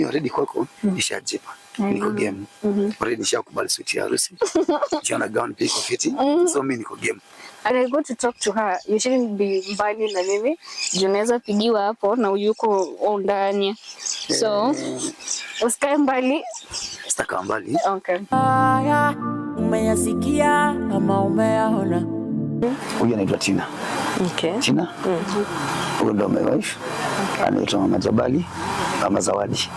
Already kwako nishajipa. Niko game. Already nishakubali suti ya harusi. Nishaona gown pia iko fiti. So mimi niko game. And I go to talk to her. You shouldn't be mbali na mimi. Juu naweza pigiwa hapo na yuko ndani. So, usikae mbali. Sitakaa mbali. Okay. Haya, umeyasikia ama umeyaona? Huyu anaitwa Tina. Okay. Tina? Huyu ndo my wife. Anaitwa Mama Jabali, Mama Zawadi.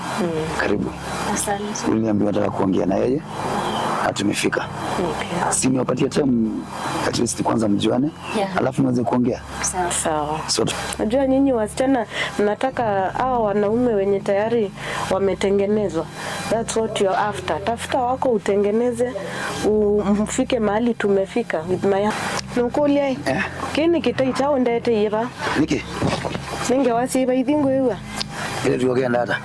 Karibu. Asante. Uliniambia unataka kuongea na yeye na tumefika. Okay. Si niwapatie time at least kwanza mjuane, alafu mweze kuongea. Sawa. Sawa. So Najua nyinyi wasichana mnataka hawa wanaume wenye tayari wametengenezwa. That's what you're after. Tafuta wako utengeneze, umfike mahali tumefika with my nukulia. Eh. Kini kitai chao ndete yeba. Niki, Ninge wasiba ithingu iwa. ile tuongea ndata.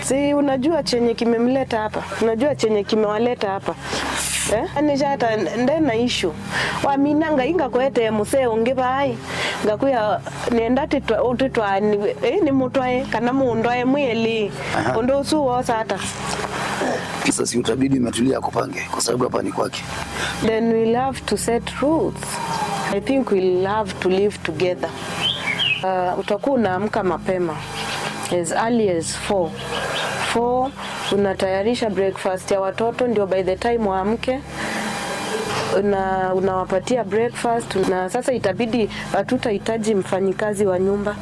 Si unajua chenye kimemleta hapa, unajua chenye kimewaleta hapa eh? Nishata ndena issue waminanga inga kwete musee ungi vai ngakuya nenda titwa eh, ni mutwae kana mundwae mwili undu usu wosata. Sasa si utabidi umetulia akupange kwa sababu hapa ni kwake. Then we'll have to set rules. I think we'll have to live together. Utakuwa unaamka mapema as early as 4. 4 unatayarisha breakfast ya watoto ndio by the time waamke unawapatia breakfast, na sasa itabidi hatutahitaji mfanyikazi wa nyumba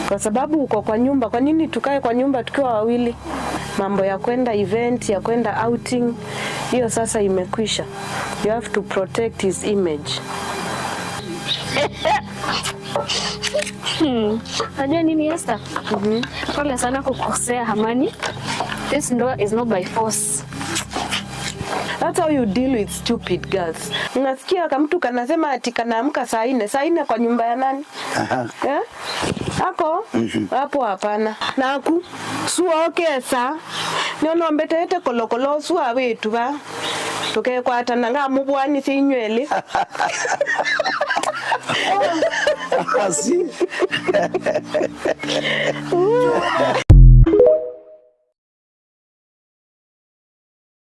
kwa sababu uko kwa nyumba. Kwa nini tukae kwa nyumba tukiwa wawili? Mambo ya kwenda event, ya kwenda outing, hiyo sasa imekwisha. You have to protect his image. Unajua nini Esther? Pole sana kukosea Hamani. This ndoa is not by force. That's how you deal with stupid girls. Unasikia kama mtu kanasema ati kanaamka saa 4, saa 4 kwa nyumba ya nani? Eh? Ako? Hapo hapana. Naku suo kesa. Nyono mbetete kolokolo suwa wetu ba. Tukekwatana ngamubwani sinywele. Si.